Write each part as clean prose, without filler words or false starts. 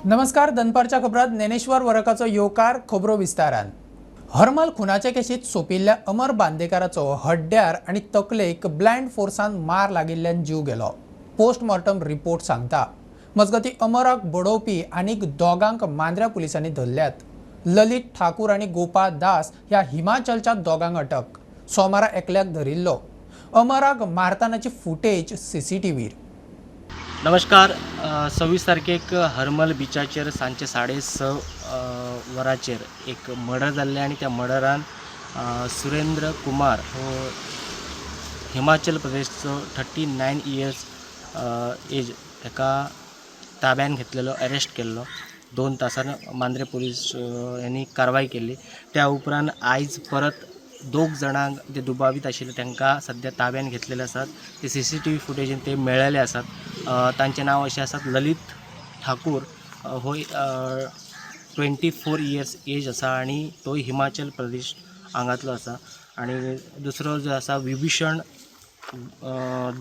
नमस्कार, दनपारच्या खबरात ज्ञानेश्वर वरकाचो येवकार. खबरो विस्तारान. हरमल खुनाचे केशीत सोंपिल्ल्या अमर बांदेकाराचो हड्ड्यार आनी तकलेक ब्लायंड फोर्सान मार लागिल्ल्यान जीव गेलो. पोस्टमॉर्टम रिपोर्ट सांगता. मजगती, अमराक बडोवपी आनीक दोगांक मांद्र्या पुलिसांनी धरल्यात. ललित ठाकूर आनी गोपाळ दास ह्या हिमाचलच्या दोगांक अटक. सोमारा एकल्याक धरिल्लो. अमराक मारतानाची फुटेज सीसीटीव्हीर. नमस्कार. 26 तारखेक हरमल बिचाचेर सांजचे 6:30 वरांचेर एक मर्डर जाल्लें आनी त्या मर्डरान सुरेंद्र कुमार हो हिमाचल प्रदेशचो 39 इयर्स एज ताका ताब्यान घेतलेलो, अरेस्ट केल्लो. 2 तासान मांद्रे पुलीस यांनी कारवाय केल्ली. त्या उपरांत आयज परत दोग जाणांक जे दुबावीत आशिल्ले तांकां सद्या ताब्यान घेतलेले आसात. ते सीसीटीव्ही फुटेजीन ते मेळ्ळेले आसात. तांचें नांव अशें आसात, ललित ठाकूर हो 24 इयर्स एज आसा आनी तो हिमाचल प्रदेश हांगांतलो आसा आनी दुसरो जो आसा विभीषण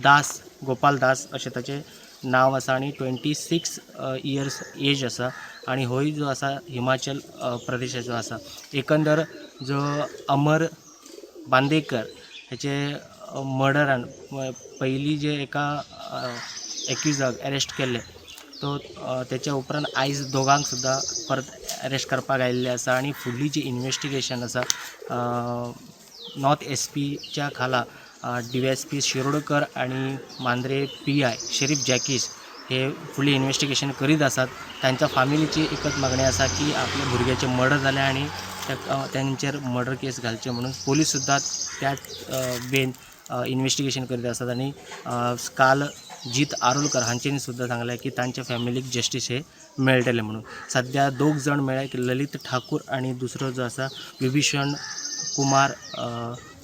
दास, गोपाल दास अशें ताचें नांव आसा आनी 26 इयर्स एज आसा आनी होय जो आसा हिमाचल प्रदेशाचो आसा. एकंदर जो अमर बांदेकर हेचे मर्डरान पयलीं जे एका एक्युजाक अरेस्ट केल्ले, तो तेच्या उपरांत आयज दोगांक सुद्दां परत अरेस्ट करपाक आयिल्ले आसा आनी फुडली जी इन्वेस्टिगेशन आसा, नॉर्थ एसपीच्या खाला डीवायएसपी शिरोडकर आनी मांद्रे पीआय शरीफ जॅकीस हे फुडली इन्वेस्टिगेशन करीत आसात. तांच्या फामिलीची एकच मागणी आसा की आपल्या भुरग्याचें मर्डर जालें आनी ताका तांचेर मर्डर केस घालचे म्हणून. पोलीस सुद्दां त्याच वेन इन्वेस्टिगेशन करीत आसात आनी काल जीत आरोलकर हांच्यांनी सुद्दां सांगलें की तांच्या फॅमिलीक जस्टीस हे मेळटलें म्हणून. सद्या दोग जाण मेळ्ळे की ललित ठाकूर आनी दुसरो जो आसा विभीषण कुमार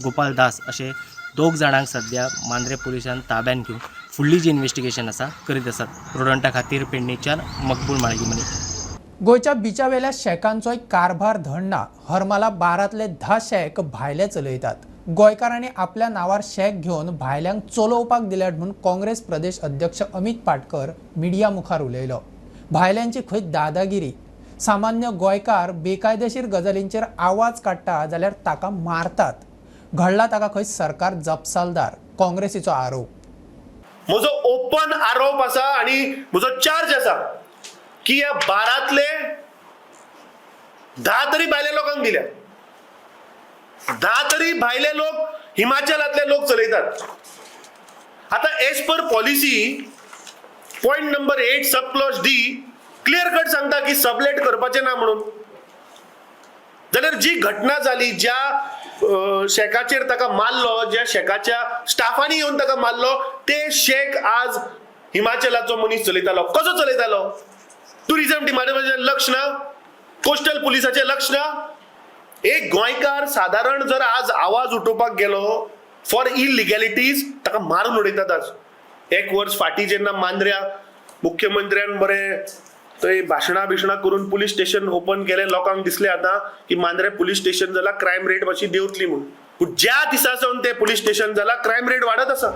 गोपाल दास अशे दोग जाणांक सद्या मांद्रे पुलिसान ताब्यान घेवन फुडली जी इन्वेस्टिगेशन आसा करीत आसात. प्रुडंटा खातीर पेडणेच्यान मकबूल माळगीमनी. गोंयच्या बिचावेल्या शॅकांचोय कारभार धड ना. हरमाला 12तले 10 शॅक भायले चलयतात. गोंयकारांनी आपल्या नांवार शॅक घेवन भायल्यांक चलोवपाक दिल्यात म्हूण काँग्रेस प्रदेश अध्यक्ष अमित पाटकर मिडिया मुखार उलयलो. भायल्यांची खंय दादागिरी. सामान्य गोंयकार बेकायदेशीर गजालींचेर आवाज काडटा जाल्यार ताका मारतात. घडला ताका खंय सरकार जपसालदार, काँग्रेसीचो आरोप. म्हजो ओपन आरोप आसा आणि म्हजो चार्ज आसा की ह्या 12तले 10 तरी भायल्या लोकांक दिल्या. 10 तरी भायले लोक, हिमाचलातले लोक चलयतात. आता as per policy, point number 8 sub clause D clear cut सांगता की सबलेट करपाचें ना म्हणून. जाल्यार जी घटना जाली, ज्या शेकाचेर ताका मारलो, ज्या शेकाच्या स्टाफांनी येवन ताका मारलो, ते शेक आज हिमाचलाचो मनीस चलयतालो. कसो चलयतालो? टुरिझम डिपार्टमेंटाचें लक्ष ना, कोस्टल पुलिसाचें लक्ष ना. एक गोंयकार सादारण जर आज आवाज उठोवपाक गेलो फॉर इलिगॅलिटीज, ताका मारून उडयतात. आज एक वर्स फाटीं जेन्ना मांद्र्या मुख्यमंत्र्यान बरें थंय भाशणां बिशणां करून पुलीस स्टेशन ओपन केलें, लोकांक दिसलें आतां की मांद्रे पुलीस स्टेशन जाला, क्रायम रेट मातशी देंवतली म्हूण. पूण ज्या दिसा सावन तें पुलीस स्टेशन जाला, क्रायम रेट वाडत आसा.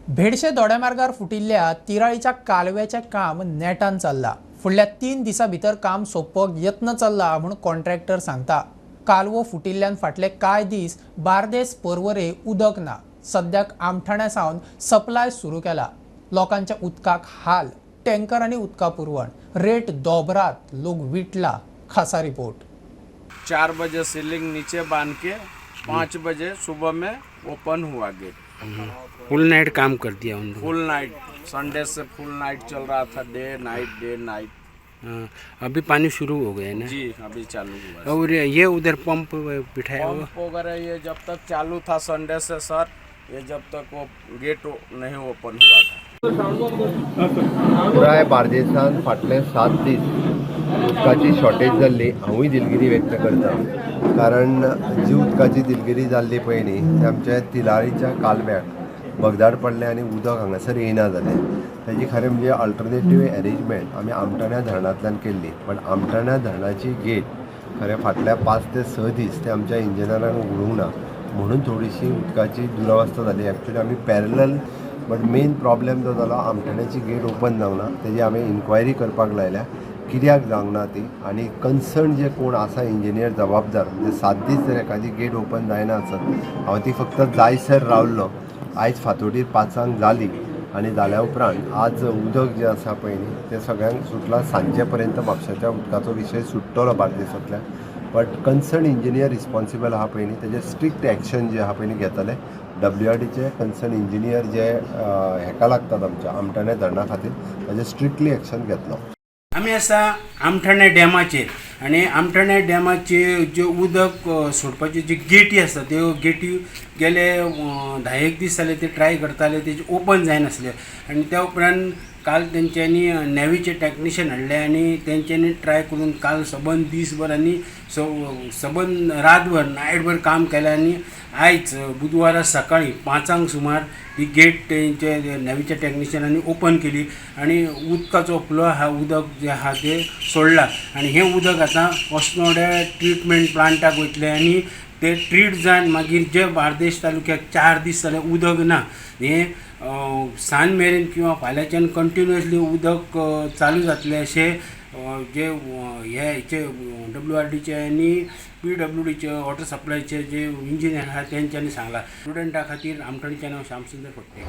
भेडशे दोड्यामार्गार फुटिल्ल्या तिराळीच्या कालव्याचें काम नेटान चल्लां. फुडल्या 3 दिसां भितर काम सोंपोवपाक यत्न चल्ला म्हूण कॉन्ट्रॅक्टर सांगता. कालवो फुटिल्ल्यान फाटले कांय दीस बार्देस पर्वरे उदक ना. सद्याक आमठाण्या सावन सप्लाय सुरू केला. लोकांच्या उदकाक हाल. टँकर आनी उदका पुरवण रेट दोबरात, लोक विटला. खासा रिपोर्ट. 4 बजे सीलिंग नीचे बांध के 5 बजे सुबह में ओपन हुआ गेट. फुल नाइट काम कर दिया उन लोगों फुल नाइट, संडे से फुल नाइट चल रहा था, डे नाइट, डे नाइट. ने। हाँ, अभी पानी शुरू हो गया ना? जी, अभी चालू हुआ है. और ये उधर पंप बिठाया हुआ? पंप वगैरह ये जब तक चालू था संडे से सर, ये जब तक वो गेट नहीं ओपन हुआ था. पुराय बार्देसान फाटले 7 दीस उदकाची शॉर्टेज जाल्ली. हांवूय दिलगिरी व्यक्त करता, कारण जी उदकाची दिलगिरी जाल्ली पळय न्ही, ते आमच्या तिलारीच्या कालव्याक भगदाड पडलें आनी उदक हांगासर येयना जालें. तेजी खरें म्हणजे अल्टरनेटीव एरेंजमेंट आमी आमठाण्या धरणांतल्यान केल्ली, पण आमठाण्या धरणाची गेट खरें फाटल्या 5 ते 6 दीस ते आमच्या इंजिनियरांक उगडूंक ना, म्हणून थोडीशी उदकाची दुरावस्था जाली. एक्चुअली आमी पॅरलल बट मेन प्रॉब्लेम जो जालो आमठाण्याची गेट ओपन जावंक ना, तेजी हांवें इन्क्वायरी करपाक लायल्या कित्याक जावंक ना ती, आनी कन्सर्न जे कोण आसा इंजिनियर जबाबदार, म्हणजे 7 दीस जर एखादी गेट ओपन जायना आसत, हांव ती फक्त जायसर रावल्लो. आयज फांतोडीर 5 जाली आनी जाल्या उपरांत आज उदक जें आसा पळय न्ही तें सगळ्यांक सुटलां. सांजे पर्यंत म्हापशाच्या उदकाचो विशय सुट्टलो बार्देसांतल्यान, बट कन्सर्न इंजिनियर रिस्पॉन्सिबल आहा पळय न्ही तेजेर स्ट्रिक्ट एक्शन जे आहा पळय न्ही घेतले. WRDचे कन्सर्न इंजिनियर जे हेका लागतात आमच्या आमठाणे धरणा खातीर ताजेर स्ट्रिक्टली एक्शन घेतलो. आमी आसा आमठाणे डॅमाचेर आनी आमठाणे डॅमाचे ज्यो उदक सोडपाच्यो ज्यो गेटी आसा त्यो गेटी गेले 10 दीस जाले ते ट्राय करताले, तेजे ओपन जायनासले. आनी त्या उपरांत काल तेंच्यांनी नेवीचे टॅक्निशियन हाडले आनी तेंच्यांनी ट्राय करून काल सबंद दीसभर आनी सबंद रातभर नायटभर काम केलें आनी आयज बुधवारा सकाळीं 5 सुमार ती गेट तेंचे नेवीच्या टॅक्निशियनांनी ओपन केली आनी उदकाचो फ्लो आहा, उदक जें आहा तें सोडलां आनी हें उदक आतां अस्नोड्या ट्रिटमेंट प्लांटाक वयतलें आनी ते ट्रीट जावन मागीर जे बार्देश तालुक्याक 4 दीस जाले उदक ना, हें सांज मेरेन किंवा फाल्यांच्यान कंटिन्युअसली उदक चालू जातलें अशें जे हे हेचे WRDचे आनी PWDचे वॉटर सप्लायचे जे इंजिनियर आहा तेंच्यांनी सांगलां. स्टुडंटा खातीर आमठाणच्यान हांव श्यामसुंदर फडते.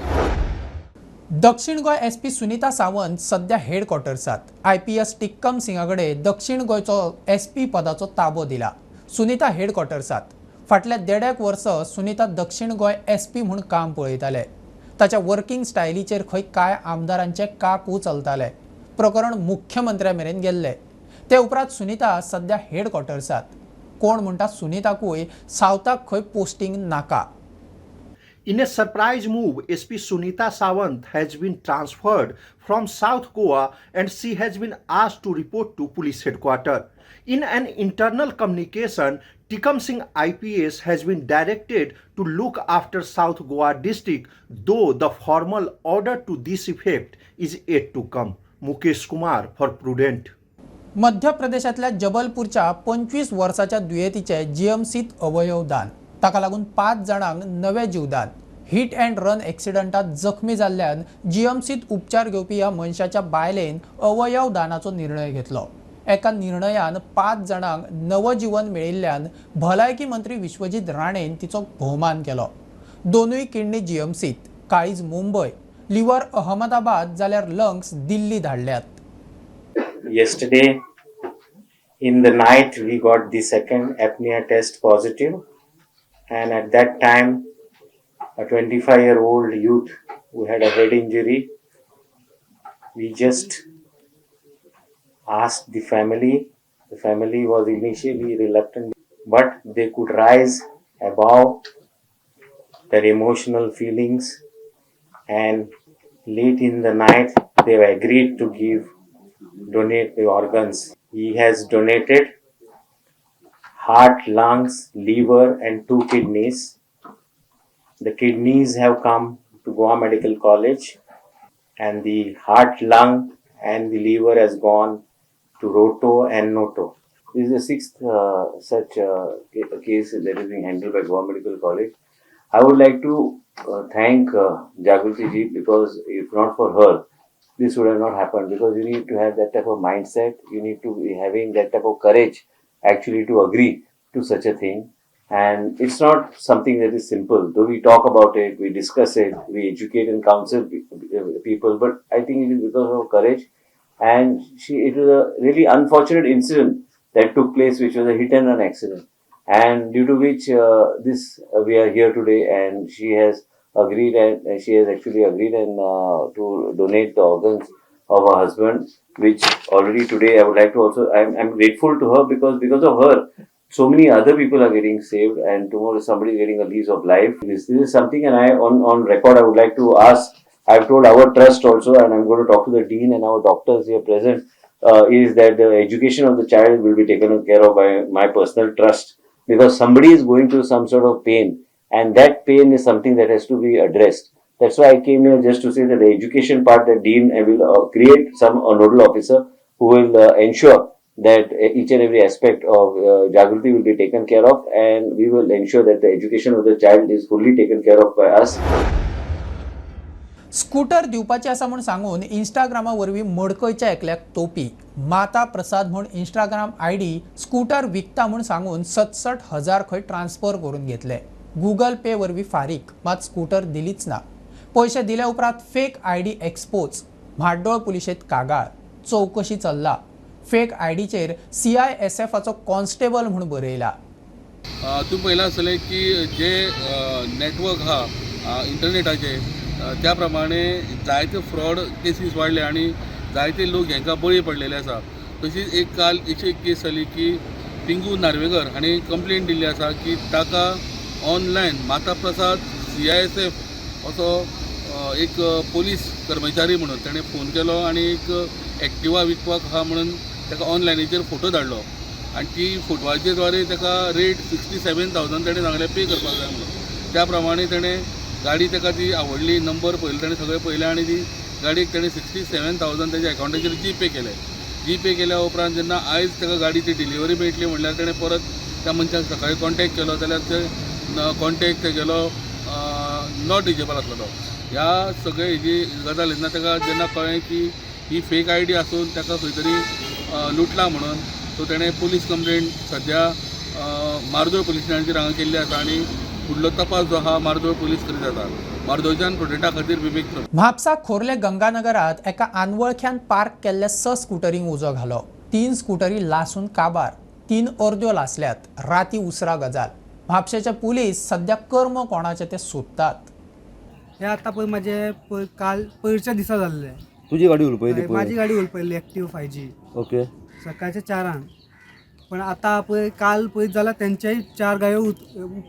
दक्षिण गोंय SP Sunita Sawant सध्या हेडक्वॉर्टर्सात. IPS Tikam सिंगा कडेन दक्षिण गोंयचो SP पदाचो ताबो दिला. सुनीता हेडक्वॉर्टर्सात. फाटल्या 1.5 वर्स सुनीता दक्षिण गोंय SP म्हूण काम पळयताले. ताच्या वर्किंग स्टायलीचेर खंय कांय आमदारांचे काकू चलताले. प्रकरण मुख्यमंत्र्या मेरेन गेल्ले. ते उपरांत सुनीता सध्या हेडक्वॉर्टर्सात. कोण म्हणटा सुनीताकूय सावथाक खंय पोस्टिंग नाका. In a surprise move, SP Sunita Sawant has been transferred from South Goa and she has been asked to report to police headquarters. In an internal communication, Tikam Singh IPS has been directed to look after South Goa district, though the formal order to this effect is yet to come. Mukesh Kumar for Prudent. मध्य प्रदेशांतल्या जबलपूरच्या 25 वर्साच्या दुयेंतीचे GMCत अवयवदान, ताका लागून 5 जाणांक नवें जीवदान. Hit and run एक्सिडंटात जखमी जाल्ल्यान GMCत उपचार घेवपी ह्या मनशाच्या बायलेन अवयवदानाचो निर्णय घेतलो. एका निर्णयान 5 जाणांक नवजीवन मेळिल्ल्यान भलायकी मंत्री विश्वजीत राणेन तिचो भोवमान केलो. 2 किडनी GMCत, काळीज मुंबय, लिव्हर अहमदाबाद जाल्यार लंग्स दिल्ली धाडल्यात. Yesterday in the night we got the second apnea test positive, and at that time a 25-year-old youth who had a head injury, we just asked the family. The family was initially reluctant, but they could rise above their emotional feelings, and late in the night they agreed to donate the organs. He has donated heart, lungs, liver and 2 kidneys. The kidneys have come to Goa Medical College, and the heart, lung and the liver has gone to Roto and Noto. This is the 6th such case that is being handled by Goa Medical College. I would like to thank Jagruti ji, because if not for her, this would have not happened, because you need to have that type of mindset, you need to be having that type of courage actually to agree to such a thing. And it's not something that is simple. Though we talk about it, we discuss it, we educate and counsel people, but I think it is because of courage. And it was a really unfortunate incident that took place, which was a hit and run accident, and due to which we are here today, and she has agreed, and she has actually agreed and to donate the organs of her husband, which already today I would like to also, I'm grateful to her, because of her, so many other people are getting saved, and tomorrow somebody is getting a lease of life. This is something, and I on record I would like to ask, I've told our trust also, and I'm going to talk to the dean and our doctors here present, is that the education of the child will be taken care of by my personal trust, because somebody is going through some sort of pain, and that pain is something that has to be addressed. That's why I came here, just to say that the education part, the dean will create some nodal officer who will ensure that each and every aspect of Jagruti will be taken care of, and we will ensure that the education of the child is fully taken care of by us. Scooter दिवपाची आसा म्हूण सांगून इंस्टाग्रामा वरवीं मडकयच्या एकल्याक तोपी. माता प्रसाद म्हूण Instagram ID scooter विकता म्हूण सांगून 67,000 खंय ट्रान्सफर करून घेतले. गुगल पे वरवीं फारीक, मात स्कूटर दिलीच ना. पयशे दिल्या उपरांत फेक आयडी एक्सपोज. म्हाड्डोळ पुलिशेंत कागाळ, चवकशी चल्ला. फेक आयडीचेर CISFाचो कॉन्स्टेबल म्हूण बरयला. तूं पळयलां आसतलें की जे नेटवर्क आहा इंटरनेटाचे त्या प्रमाणे जायते फ्रॉड केसीस वाडले आनी जायते लोक हांकां बळी पडलेले आसा. तशीच एक काल अशी एक केस जाली की पिंगू नार्वेकर हांणी कंप्लेन दिल्ली आसा की ताका ऑनलायन माता प्रसाद CISF असो एक पोलीस कर्मचारी म्हणून ताणें फोन केलो आनी एक एक्टिवा विकपाक आहा म्हणून ताका ऑनलायनीचेर फोटो धाडलो आनी ती फोटवाचे द्वारे ताका रेट 67,000 ताणें सांगलें पे करपाक जाय म्हणून. त्या प्रमाणे ताणें गाडी ताका ती आवडली, नंबर पळयलो ताणें सगळें पळयलें आनी ती गाडयेक ताणें 67,000 ताच्या अकावंटाचेर जी पे केलें. जी पे केल्या उपरांत जेन्ना आयज ताका गाडी ती डिलिव्हरी मेळटली म्हणल्यार ताणें परत त्या मनशाक सकाळीं कॉन्टेक्ट केलो जाल्यार ते कॉन्टेक्ट तेगेलो not reachable आसलेलो. ह्या सगळे हेजी गजाल जेन्ना ताका जेन्ना कळ्ळें की ही फेक I D आसून ताका खंय तरी लुटला म्हणून, सो ताणें पुलीस कंप्लेंट सद्या मार्दोळ पुलीस स्टेशनाचेर हांगा केल्ली आसा आनी फुडलो तपास जो आहा मार्दोळ पुलीस करीत आसा. मार्दोळच्यान प्रोटेक्टा खातीर विवेक. म्हापसा खोर्ले गंगानगरात एका अनवळख्यान पार्क केल्ल्या 6 स्कुटरींक उजो घालो. 3 स्कुटरी लासून काबार, 3 अर्द्यो लासल्यात. राती उसरा गजाल. म्हापशेचे पुलीस सद्या कर्म कोणाचे ते सोदतात. हे आता पळय माझे काल पयरच्या दिसा जाल्ले. तुजी गाडी उलपयली? माझी गाडी उलपयली एक्टिव 5G. Okay. सकाळच्या 4 पण आता पळय काल पळयत जाल्यार तेंच्याय 4 गाडयो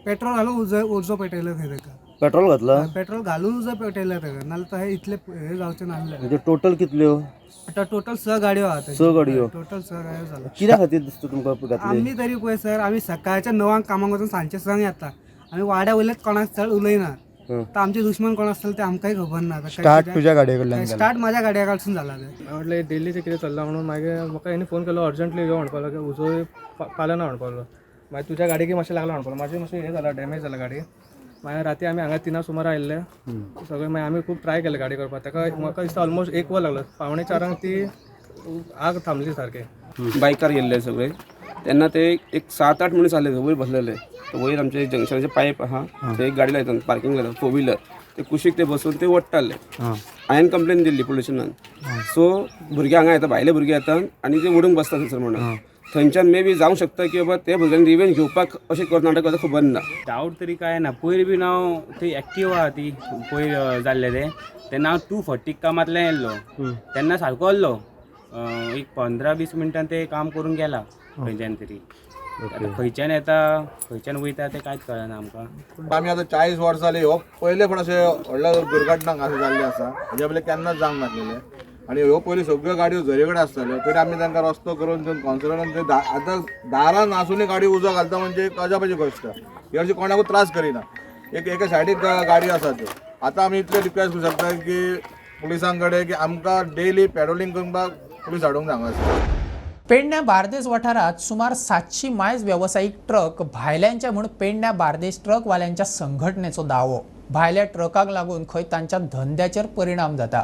पेट्रोल घालून उजो पेटयलो खंय ताका. पेट्रोल घातला? पेट्रोल घालून उजो पेटयला ताका, नाल्यार तो हे इतले हे जावचें नासलें. म्हणजे टोटल कितल्यो? आतां टोटल 6 गाडयो आहा. 6 गाडयो टोटल 6 गाडयो जाला. कित्या खातीर दिसता तुमकां घातली? आमी तरी पळय सर, आमी सकाळच्या 9 कामाक वचून सांजचे 6 येता. आमी वाड्या वयलेच कोणाक चड उलयना. तर आमचे दुश्मन कोण आसतले ते आमकांय खबर ना. स्टार्ट तुज्या गाडये कडल्यान? स्टार्ट माझ्या गाडये कडसून जाला ते. म्हटलें दिल्लीचें कितें चल्लां म्हणून मागीर म्हाका हेणी फोन केलो अर्जंटली यो म्हणपाक लागलो, उजो पालो ना म्हणपाक लागलो. मागीर तुज्या गाडयेक मातशें लागलां म्हणपाक लागलो, मातशें मातशें हें जाला, डॅमेज जाला गाडी. मागीर राती आमी हांगा 3 सुमार आयिल्ले सगळे. मागीर आमी खूब ट्राय केलें गाडी करपाक. ताका म्हाका दिसता ऑलमोस्ट 1 वर लागलो. 3:45 ती आग थांबली सारकी. बायकार गेल्ले सगळे तेन्ना ते एक 7-8 मनीस आसले वयर बसलेले. वयर आमचे जंक्शनाचे पायप आहा ते एक गाडी लायतात पार्किंग लायतात 4 व्हिलर, ते कुशीक ते बसून ते ओडटाले. हांवें कंप्लेन दिल्ली पोलिसांक. सो भुरगे हांगा येता, भायले भुरगे येतात आनी ते ओडूंक बसता थंयसर म्हणून. थंयच्यान मे बी जावंक शकता की बाबा ते भुरग्यांनी रिवेंज घेवपाक अशें कर्नाटक करता खबर ना. डावट तरी काय ना. पयर बीन हांव थंय एक्टिवा आहा ती पयर जाल्लें तें तेन्ना हांव 240 कामांतल्यान येयल्लो तेन्ना सारको आहलो. एक 15-20 मिनटान ते काम करून गेला खंयच्यान तरी. आतां खंयच्यान येता खंयच्यान वयता तें कांयच कळना आमकां. आमी आतां 40 वर्सां जालीं हो पयले फावट अशें व्हडल्या दुर्घटना अशें जाल्लें आसा. हेज्या पयलीं केन्नाच जावंक नासलेलें. आनी ह्यो पयलीं सगळ्यो गाडयो झरे कडेन आसताल्यो तरी आमी तांकां रस्तो करून थंय कावन्सिलरान थंय आतां दारान आसुनूय गाडी उजो घालता म्हणजे एक अजापाची गोश्ट. ही अशी कोणाकूच त्रास करिना. एक एका सायडीक गाडी आसा त्यो. आतां आमी इतलें रिक्वेस्ट करूं शकता की पुलिसां कडेन की आमकां डेली पेट्रोलिंग करपाक पुलीस हाडूंक जाय हांगासर. पेडण्या बार्देस वाठारांत सुमार 700 मायज वेवसायीक ट्रक भायल्यांच्या म्हूण पेडण्या बार्देस ट्रकवाल्यांच्या संघटनेचो दावो. भायल्या ट्रकांक लागून खंय तांच्या धंद्याचेर परिणाम जाता.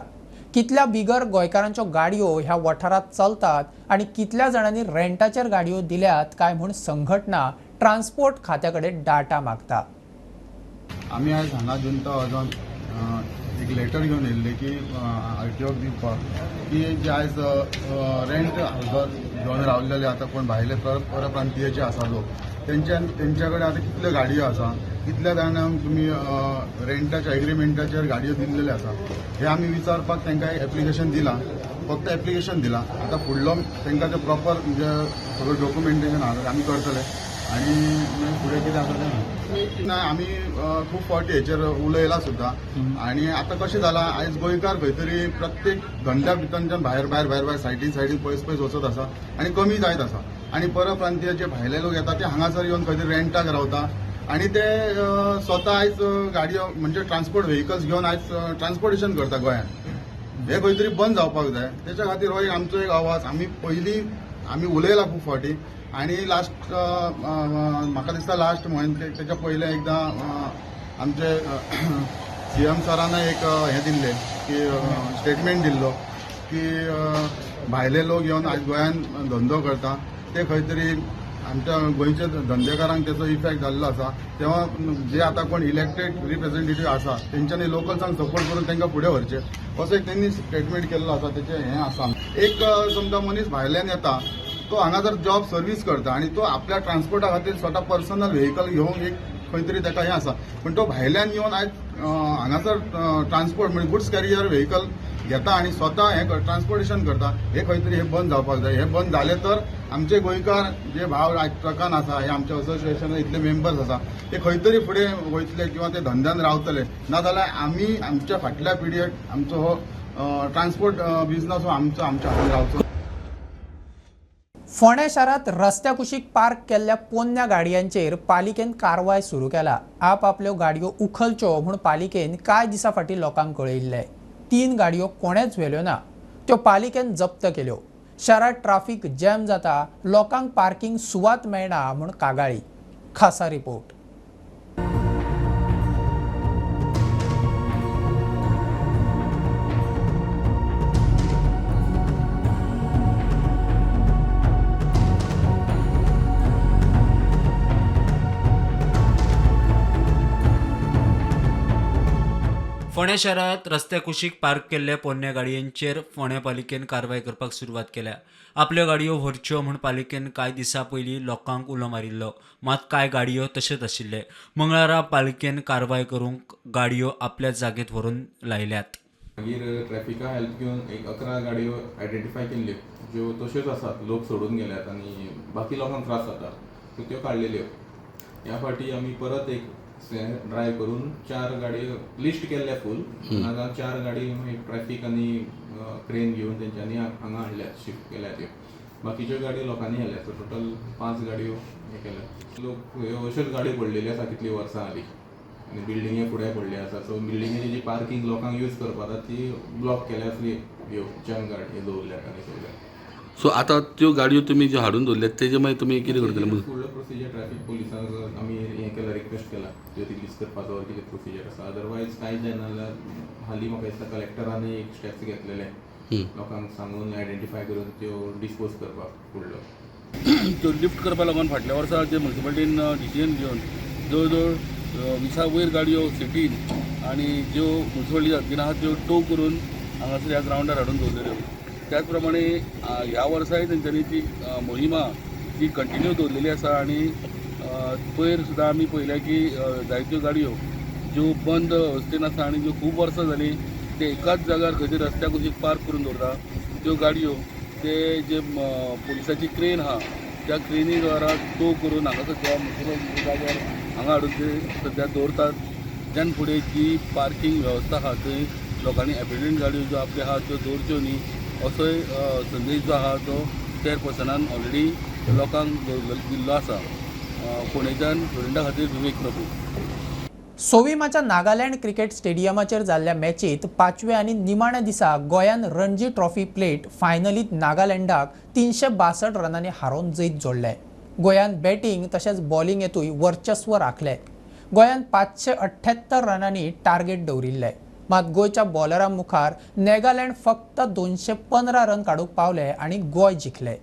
कितल्या बिगर गोंयकारांच्यो गाडयो ह्या वाठारांत चलतात आनी कितल्या जाणांनी रेंटाचेर गाडयो दिल्यात काय म्हूण संघटना ट्रान्सपोर्ट खात्या कडेन डाटा मागता. आमी आयज हांगा जनता हॉलान एक लेटर घेवन येयल्ले की आरटीओक दिवपाक की जे आयज रेंट हावजार घेवन रावलेले आतां कोण भायले परप्रांतीय जे आसा लोक तेंच्या कडेन आतां कितल्यो गाडयो आसा, कितल्या जाणांक तुमी रेंटाच्या एग्रीमेंटाचेर गाडयो दिल्लेले आसा हे आमी विचारपाक तांकां एप्लिकेशन दिलां. फक्त एप्लिकेशन दिलां. आतां फुडलो तांकां ते प्रॉपर म्हणजे सगळें डॉक्युमेंटेशन आहा आमी करतले आनी मागीर फुडें कितें आसा तें ना. आमी खूब फावटी हेचेर उलयलां सुद्दां. आनी आतां कशें जालां आयज गोंयकार खंय तरी प्रत्येक धंद्या भितरच्यान भायर भायर भायर भायर सायडीन सायडीन पयस पयस वचत आसा आनी कमी जायत आसा. आनी परप्रांतीय जे भायले लोक येता ते हांगासर येवन खंय तरी रेंटाक रावता आनी ते स्वता आयज गाडयो म्हणजे ट्रान्सपोर्ट व्हेकल्स घेवन आयज ट्रान्सपोर्टेशन करता गोंयांत. हे खंय तरी बंद जावपाक जाय. तेच्या खातीर हो एक आमचो एक आवाज. आमी पयलीं आमी उलयला खूब फावटी आनी लास्ट म्हाका दिसता लास्ट म्हयने तेच्या पयलें एकदां आमचे सीएम सरान एक हें दिल्लें की स्टेटमेंट दिल्लो की भायले लोक येवन आयज गोंयान धंदो करता, ते खंय तरी आमच्या गोंयच्या धंदेकारांक तेचो इफेक्ट जाल्लो आसा. तेव्हा जे आतां कोण इलेक्टेड रिप्रेझेंटेटीव आसा तेंच्यांनी लोकल्सांक सपोर्ट करून तांकां फुडें व्हरचें असो एक तेंनी स्टेटमेंट केल्लो आसा. तेचें हें आसा एक समजा मनीस भायल्यान येता तो हांगा जर जॉब सर्वीस करता आनी तो आपल्या ट्रान्सपोर्टा खातीर स्वता पर्सनल व्हेकल घेवन एक खंय तरी ताका हें आसा, पूण तो भायल्यान येवन आयज हांगासर ट्रान्सपोर्ट म्हणजे गुड्स कॅरियर व्हेकल घेता आनी स्वता हें ट्रान्सपोर्टेशन करता, हे खंय तरी हें बंद जावपाक जाय. हें बंद जालें तर आमचे गोंयकार जे भाव आयज ट्रकान आसा, हे आमच्या असोसिएशनान इतले मेंबर्स आसा, ते खंय तरी फुडें वयतले किंवा ते धंद्यान रावतले. नाजाल्यार आमी आमच्या फाटल्या पिरियड आमचो हो ट्रान्सपोर्ट बिजनस हो आमचो आमच्या हातान रावचो. फोंड्या शारांत रस्त्या कुशीक पार्क केल्ल्या पोन्न्या गाडयांचेर पालिकेन कारवाय सुरू केला. आपापल्यो गाडयो उखलच्यो म्हूण पालिकेन कांय दिसां फाटीं लोकांक कळयिल्लें. 3 गाडयो कोणेच व्हेल्यो ना, त्यो पालिकेन जप्त केल्यो. शारांत ट्राफीक जॅम जाता, लोकांक पार्किंग सुवात मेळना म्हूण कागाळी. खासा रिपोर्ट. फोंड्या शारांत रस्त्या कुशीक पार्क केल्ल्या पोन्न्या गाडयांचेर फोंड्या पालिकेन कारवाय करपाक सुरवात केल्या. आपल्यो गाडयो व्हरच्यो म्हूण पालिकेन कांय दिसां पयलीं लोकांक उलो मारिल्लो, मात कांय गाडयो तशेंच आशिल्ले. मंगळारा पालिकेन कारवाय करूंक गाडयो आपल्या जागेत व्हरून लायल्यात. मागीर ट्रॅफिका हेल्प घेवन एक 11 गाडयो आयडेंटिफाय केल्ल्यो ज्यो तश्योच आसात, लोक सोडून गेल्यात आनी बाकी लोकांक त्रास जाता, सो त्यो काडलेल्यो. ह्या फावटी आमी परत एक ड्रायव करून 4 गाडयो लिस्ट केल्ल्या फूल, आतां 4 गाडी ट्रॅफीक आनी क्रेन घेवन तेंच्यांनी हांगा हाडल्यात, शिफ्ट केल्या त्यो. बाकीच्यो गाडयो लोकांनी हाडल्या, सो टोटल 5 गाडयो हे केल्यात. लोक ह्यो अश्योच गाडयो पडलेल्यो आसा कितलीं वर्सां आदीं आनी बिल्डिंगे फुडें पडली आसा, सो बिल्डिंगेची जी पार्किंग लोकांक यूज करपाक जाता ती ब्लॉक केल्या आसली ह्यो जंक गाडयो दवरल्यात आनी सगळ्यो. सो आतां त्यो गाडयो तुमी ज्यो हाडून दवरल्यात तेजे मागीर तुमी कितें करतले? फुडलो प्रोसिजर ट्रॅफीक पुलिसांक आमी हें केलां, रिक्वेस्ट केला त्यो रिलीज करपाचो कितें प्रोसिजर आसा. अदरवायज कांय जायना जाल्यार हालीं म्हाका दिसता कलेक्टरानूय एक स्टेप्स घेतलेले लोकांक सांगून आयडेंटिफाय करून त्यो डिस्पोज करपाक फुडलो. त्यो लिफ्ट करपा लागून फाटल्या वर्सा जे म्युनिसिपालिटीन डिसिजन घेवन जवळ जवळ 20 वयर गाडयो सिटीन आनी ज्यो म्युनिसिपालिटी हद्दीन आहा त्यो टो करून हांगासर ह्या ग्रावंडार हाडून दवरलेल्यो. त्याच प्रमाणे ह्या वर्साय तेंच्यांनी ती मोहिमा ती कंटिन्यू दवरलेली आसा आनी पयर सुद्दां आमी पळयल्या की जायत्यो गाडयो ज्यो बंद अवस्थेन आसा आनी ज्यो खूब वर्सां जालीं ते एकाच जाग्यार खंय तरी रस्त्या कुशीक पार्क करून दवरता त्यो गाडयो ते जे पुलिसाची क्रेन आहा त्या क्रेनी द्वारा टो करून हांगा सद्या म्युनिसिपल जाग्यार हांगा हाडून ते सद्या दवरतात. त्यान फुडें जी पार्किंग वेवस्था आहा थंय लोकांनी एबेंडन गाडयो ज्यो आपल्यो आहा त्यो दवरच्यो न्ही असोय संदेश जो आहा तो चेअरपर्सनान ऑलरेडी लोकांक दिल्लो आसा. फोंडेच्यान प्रुडंटा खातीर विवेक प्रभू. सोविमाच्या नागालँड क्रिकेट स्टेडियमाचेर जाल्ल्या मॅचीत 5व्या आनी निमाण्या दिसा गोंयान रणजी ट्रॉफी प्लेट फायनलीत नागालँडाक 362 रनांनी हारोवन जैत जोडलें. गोंयान बॅटींग तशेंच बॉलिंगेंतूय वर्चस्व राखलें. गोंयान 578 रनांनी टार्गेट दवरिल्लें, मात गोंयच्या बॉलरां मुखार नागालँड फक्त 215 रन काडूंक पावले आनी गोंय जिखले.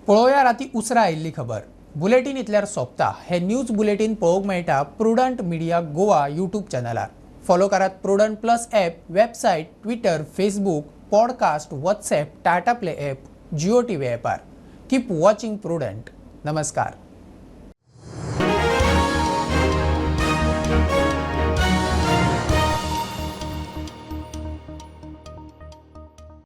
पळोवया राती उसरां आयिल्ली खबर. बुलेटीन इतल्यार सोंपता. हे न्यूज बुलेटीन पळोवंक मेळटा प्रुडंट मिडिया गोवा यूट्यूब चॅनलार. फॉलो करात Prudent plus app, website, Twitter, Facebook, podcast, WhatsApp, Tata Play app, Jio TV ॲपार. Keep watching prudent. नमस्कार.